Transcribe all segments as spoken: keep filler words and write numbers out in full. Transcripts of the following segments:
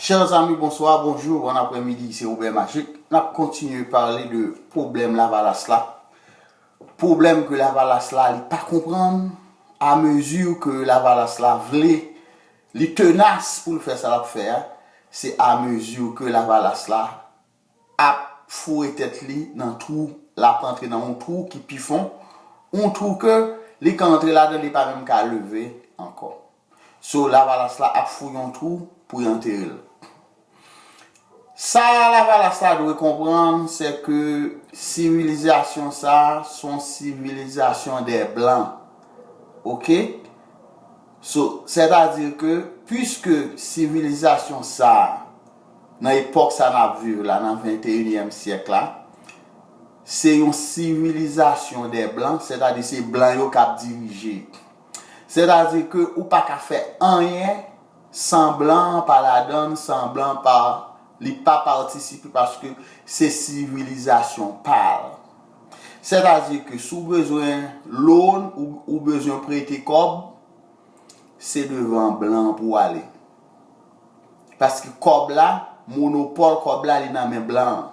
Chers amis, bonsoir, bonjour, bon après-midi, c'est Robert Magic. N ap kontinye pale de pwoblèm Lavalas la. Pwoblèm ke Lavalas la, li pa konprann, a mezi ke Lavalas la vle, li tenas pou l fè sa l ap fè a, se a mezi ke Lavalas la ap foure tèt li nan twou, l ap antre nan yon twou ki pi fon, yon twou ke li ka antre ladan, li pa menm ka leve ankò. So, Lavalas la ap fouye yon twou pou y antere l. Sa Lavalas la dwe konprann, se ke sivilizasyon sa a, se yon sivilizasyon dè blan. Oke? So, sètadi ke, piske sivilizasyon sa a, nan epòk sa n ap viv la, nan venteyinyèm syèk la, se yon sivilizasyon dè blan, sètadi se blan yo k ap dirije. Sètadi ke ou pa ka fè anyen san blan an pa ladan l, san blan pa, li pa patisipe, paske se sivilizasyon pa l. Sètadi ke si w bezwen loan, ou, ou bezwen prete kòb, se devan blan pou w ale. Paske kòb la, monopòl kòb la, li nan men blan an.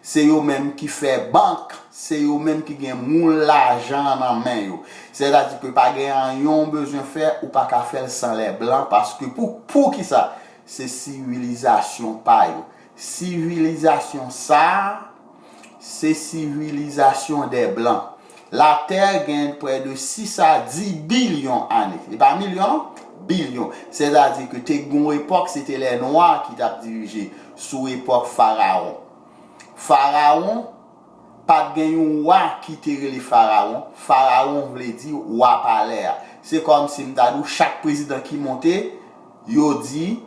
Se yo menm ki fè bank, se yo menm ki gen moun lajan an nan men yo. Sètadi ke pa gen anyen w bezwen fè, ou pa ka fè l san lè blan, paske pou, poukisa? Se sivilizasyon pa yo. Sivilizasyon sa a, se sivilizasyon dè blan. Latè gen prè de sis a dis bilyon ane. E pa milyon, non? Bilyon. Sètadi ke te gen yon epòk, se te lè nwa ki t ap dirije sou epòk farawon. Farawon pa t gen yon wa ki te rele farawon. Farawon vle di wa palè a. Se kòmsi m ta di w, chak prezidan ki monte, yo di,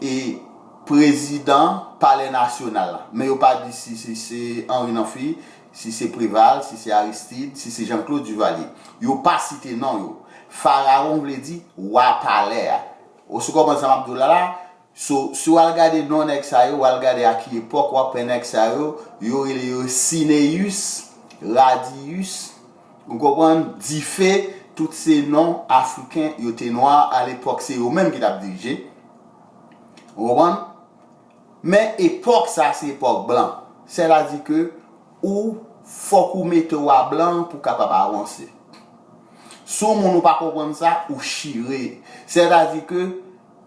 e, prezidan palè nasyonal la. Men yo pa di si, si se Henri Namphy, si se Préval, si se Aristide, si se Jean-Claude Duvalier. Yo pa site non yo. Farawon vle di wa palè a. Ou sou konprann sa m ap di w la la? So, si w al gade non nèg sa yo, w al gade a ki epòk, w ap wè nèg sa yo, yo rele yo Cineus, Radius, ou konprann, Dife, tout se non afriken, yo te nwa a lepòk, se yo menm ki t ap dirije. Ou konprann? Men epòk sa, se epòk blan. Sètadi ke ou fòk ou mete w a blan pou w kapab avanse. Si yon moun ou pa konprann sa, ou chire. Sètadi ke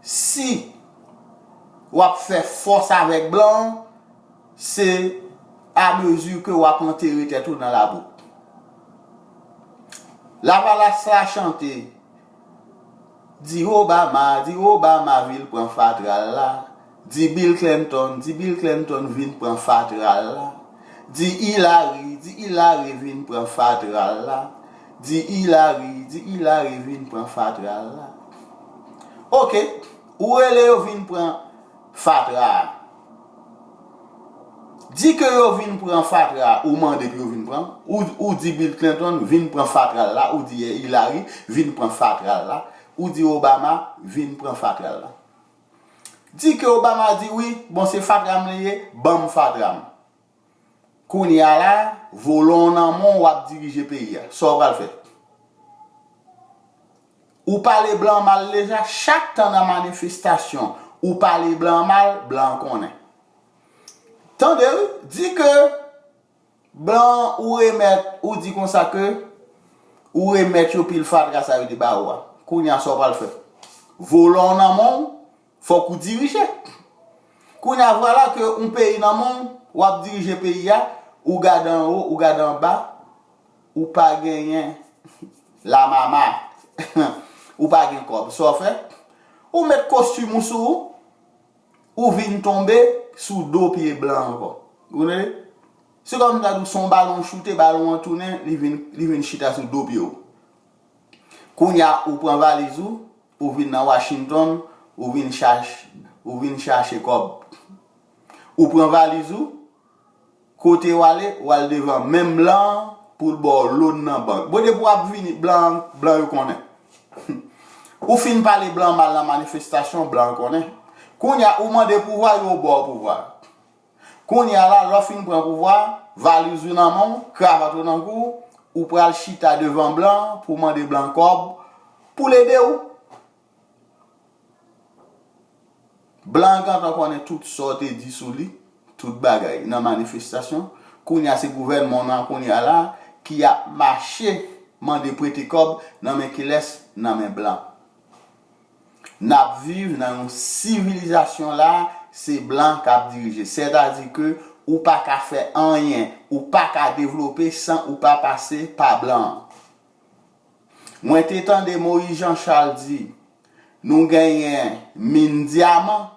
si w ap fè fòs avèk blan, se amezi ke w ap antere tèt ou nan labou. Lavalas la chante, di Obama, di Obama vin pran fatra l la. Di Bill Clinton, di Bill Clinton vin pran fatra l la. Di Hillary, di Hillary vin pran fatra l la. Di Hillary, di Hillary vin pran fatra l la. Oke, ou rele yo vin pran fatra a. Di ke yo vin pran fatra a, ou mande pou yo vin pran. Ou, ou di Bill Clinton vin pran fatra l la, ou di Hillary vin pran fatra l la, ou di Obama vin pran fatra l la. Di ke Obama di wi, bon se fatra m li ye, ban m fatra m. Kounye a la, volon nan men w, w ap dirije peyi a. Sa w pral fè? Ou pale blan mal deja, chak tan nan manifestasyon, ou pale blan mal, blan konnen. Tande wi, di ke blan ou remèt, ou di konsa ke ou remèt yo pil fatra sa yo te ba ou a. Kounye a sa w pral fè? Volon nan men w, fòk ou dirije. Kounye a vwala ke yon peyi nan men w, w ap dirije peyi a, ou gade anwo, ou gade anba, ou pa genyen lamama, ou pa gen kòb. Sa w fè? Ou met kostim ou sou ou, ou vin tonbe sou do pye blan ankò. Ou tande? Se kòm ta di w se yon balon w choute, balon an tounen, li vin, li vin chita sou do pye w. Kounye a, ou pran valiz ou, ou vin nan Washington, ou vin chache, ou vin chache kòb. Ou pran valiz ou, kote w ale, w al devan menm blan an pou l ba w loan nan bank. Bon, depi w ap vini, blan, blan yo konnen. Ou fin pale blan mal nan manifestasyon, blan konnen. Kounye a, ou mande pouvwa, yo ba w pouvwa. Kounye a la, lè w fin pran pouvwa, valiz ou nan men w, kravat ou nan kou w, ou pral chita devan blan pou mande blan kòb pou l ede w. Blan an gentan konnen tout sa w te di sou li, tout bagay nan manifestasyon. Kounye a se gouvènman w nan kounye a la ki ap mache mande prete kòb nan men kilès? Nan men blan. N ap viv nan yon sivilizasyon la, se blan k ap dirije. Sètadi ke ou pa ka fè anyen, ou pa ka devlope san ou pa pase pa blan an. Mwen te tande Moïse Jean Charles di, nou genyen min dyaman.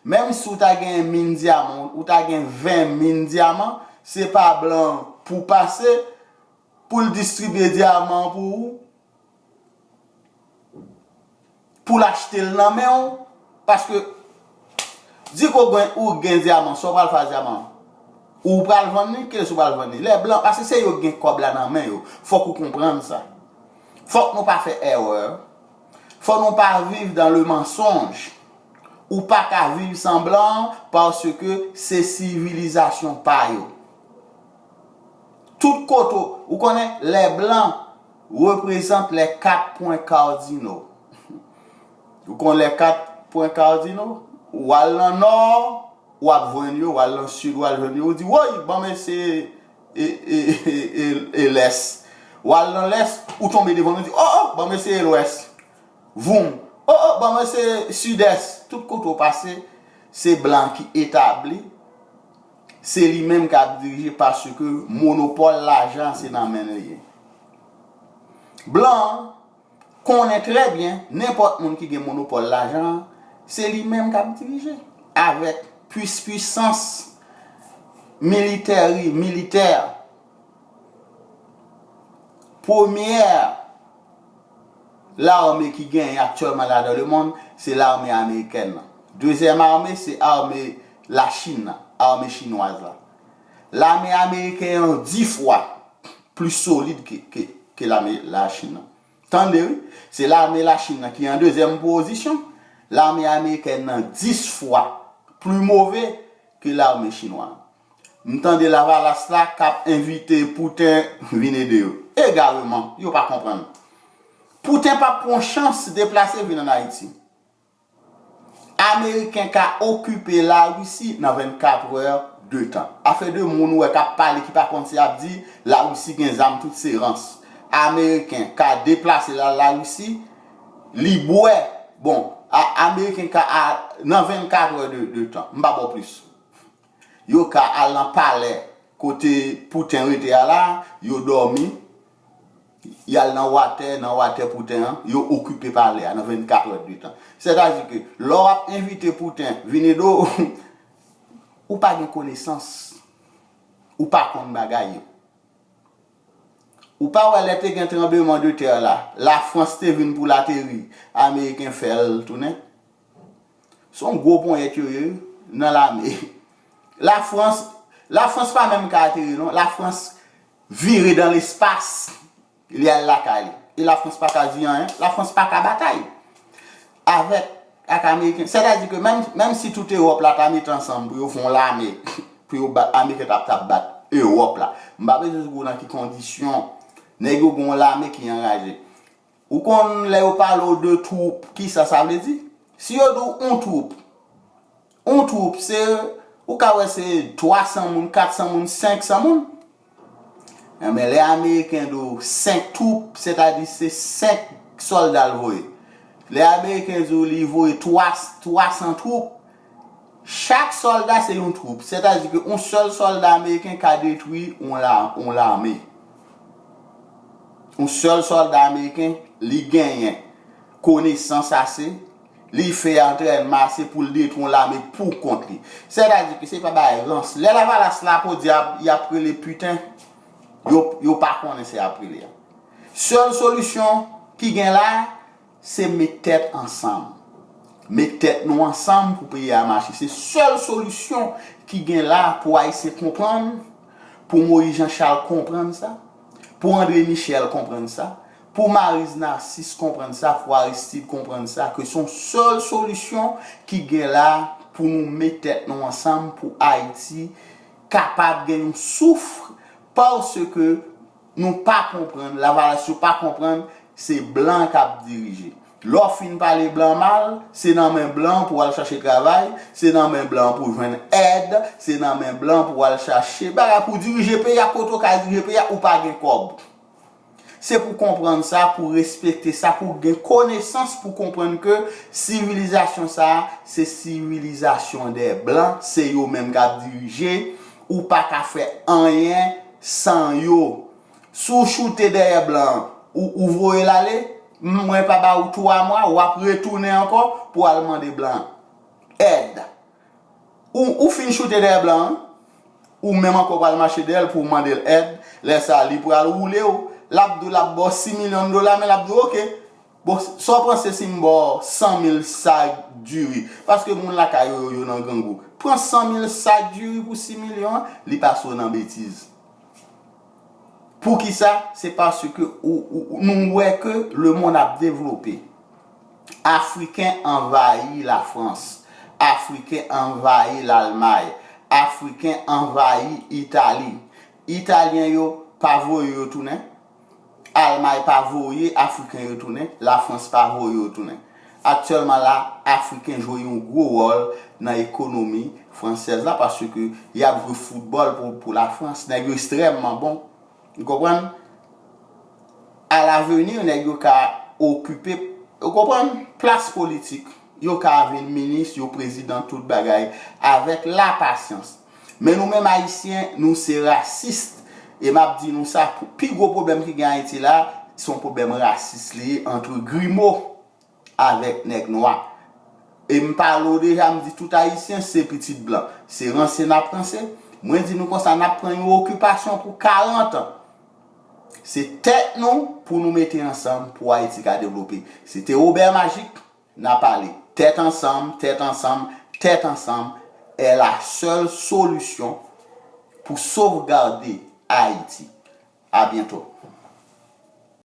Menm si w ta genyen min dyaman, ou ta gen ven min dyaman, se pa blan pou pase, pou l distribye dyaman pou ou, pou l achte l nan men w. Paske, di ke w gen, ou gen dyaman, sa w pral fè ak dyaman an? Ou pral vann li, kilès ou pral vann li? Lè blan, paske se yo ki gen kòb la nan men yo. Fòk ou konprann sa. Fòk nou pa fè erreur. Fòk nou pa viv dans le mensonge. Ou pa ka viv san blan an paske se sivilizasyon pa yo. Tout kote, ou konnen, les blancs représentent les quatre points cardinaux. Ou konnen les quatre points cardinaux? Ou al nan nò, w ap jwenn yo, w al nan sid, w al jwenn yo, ou di, woy, ban m eseye e, e, e, e, e lès. W al nan lès, ou tonbe devan, ou di, oh, oh, ban m eseye lwès. Voum. Oh, oh, ban m eseye sidès. Tout kote w pase, se blan ki etabli. Se li menm k ap dirije paske monopòl lajan se nan men l li ye. Blan an konnen trè byen, nenpòt moun ki gen monopòl lajan an, se li menm k ap dirije. Avèk pwis-, pwisans militè, militè, premyè lame ki genyen aktyèlman la dans le monde, se lame amerikèn nan. Dezyèm lame, se lame Lachin nan, lame chinwaz la. Lame ameriken an dis fwa pli solid ke, ke, ke lame Lachin nan. Tande wi, se lame Lachin nan ki an dezyèm pozisyon, lame amerikèn nan dis fwa pli move ke lame chinwa. M tande Lavalas la k ap envite Pouten vin ede yo. Egareman, yo pa konprann. Pouten p ap pran chans deplase vin ann Ayiti. Ameriken ka okipe Larisi nan vennkat è de tan. Afè de moun ou wè k ap pale ki pa konn si y ap di Larisi gen zam tout se rans. Ameriken ka deplase l al Larisi, li bwè. Bon, a, Ameriken ka a, nan vennkat è de, de tan. M pa ba w plis. Yo ka al nan palè kote Pouten rete a la, yo dòmi, y al nan watè, nan watè Pouten an, yo okipe palè a nan vennkat è de tan. Sètadi ke lè w ap envite Pouten vin ede w, ou pa gen konesans, ou pa konn bagay yo. Ou pa wè lè te gen tranbleman de tè la, Lafrans te vin pou l ateri, Ameriken fè l tounen. Se yon gwo ponyèt yo ye wi, nan lame. Lafrans, Lafrans pa menm ka ateri non, Lafrans vire dans l'espace, li al lakay li. E Lafrans pa ka di anyen, Lafrans pa ka batay avèk, ak Ameriken. Sètadi ke menm, menm si tout Ewòp la ta mete ansanm pou yo fè yon lame, pou yo bat, Ameriken t ap, t ap bat Ewòp la. M pa bezwen di w nan ki kondisyon, nèg yo gen yon lame ki anraje. Ou konn lè yo pale w de twoup, kisa sa vle di? Si yo di w yon twoup, yon twoup, se, ou ka wè se twa san moun, kat san moun, senk san moun. Enben, lè Ameriken di w senk twoup, sètadi se senk sòlda l voye. Lè Ameriken di w li voye twa, twa san twoup, chak sòlda se yon twoup. Sètadi ke yon sèl sòlda ameriken ka detwi yon la, yon lame. Yon sèl sòlda ameriken, li genyen konesans ase, li fè antrènman ase pou l detwi yon lame pou kont li. Sètadi ke se pa bagay rans. Lè Lavalas la podyab, y ap rele piten, yo, yo pa konnen se y ap rele a. Sèl solisyon ki gen la, se met tèt ansanm. Met tèt nou ansanm pou peyi a mache. Se sèl solisyon ki gen la pou Ayisyen konprann, pou Moïse Jean Charles konprann sa, pou André Michel konprann sa, pou Maryse Narcisse konprann sa, pou Aristide konprann sa, ke se yon sèl solisyon ki gen la pou nou met tèt nou ansanm pou Ayiti kapab gen yon souf, paske nou pa konprann, Lavalas yo pa konprann, se blan k ap dirije. Lè w fin pale blan mal, se nan men blan pou w al chache travay, se nan men blan pou w jwenn èd, se nan men blan pou w al chache bagay pou w dirije peyi a, kote w ka dirije peyi a, ou pa gen kòb. Se pou konprann sa, pou respekte sa, pou gen konesans, pou konprann ke sivilizasyon sa a, se sivilizasyon de blan, se yo menm k ap dirije, ou pa ka fè anyen san yo. Si w choute dèyè blan an, ou, ou voye l ale, mwen pa ba ou twa mwa, w ap retounen ankò pou w al mande blan an èd. Ou, ou fin choute dèyè blan an, ou menm ankò pral mache dèyè l pou w mande l èd, lè sa a, li pral woule w, l ap di w l ap ba w sis milyon dola, men l ap di w, oke, bon, sa w panse si m ba w san mil sak diri? Paske moun lakay ou yo, yo nan grangou. Pran san mil sak diri pou sis milyon an, li pase w nan betiz. Poukisa? Se paske ou, ou, nou wè ke lemonn ap devlope. Afriken anvayi Lafrans. Afriken anvayi Lalmay. Afriken anvayi Itali. Italyen yo pa voye yo tounen. Almay pa voye Afriken yo tounen. Lafrans pa voye yo tounen. Aktyèlman la, Afriken jwe yon gwo wòl nan ekonomi fransèz la paske y ap jwe foutbòl pou, pou Lafrans. Nèg yo ekstrèmman bon. Ou konprann? Alaveni, nèg yo ka okipe, ou konprann, plas politik. Yo ka vin minis, yo prezidan, tout bagay, avèk lapasyans. Men nou menm Ayisyen, nou se rasis. E m ap di nou sa, pou, pi gwo pwoblèm ki gen Ayiti la, se yon pwoblèm rasis li ye ant grimo avèk nèg nwa. E m pale w deja, m di tout Ayisyen se pitit blan. Se ranse n ap ranse. Mwen di nou konsa, n ap pran yon okipasyon pou karant an. Se tèt nou pou nou mete ansanm pou Ayiti ka devlope. Se te Robert Magic, n a pale. Tèt ansanm, tèt ansanm, tèt ansanm est la seule solution pour sauvegarder Haïti. À bientôt.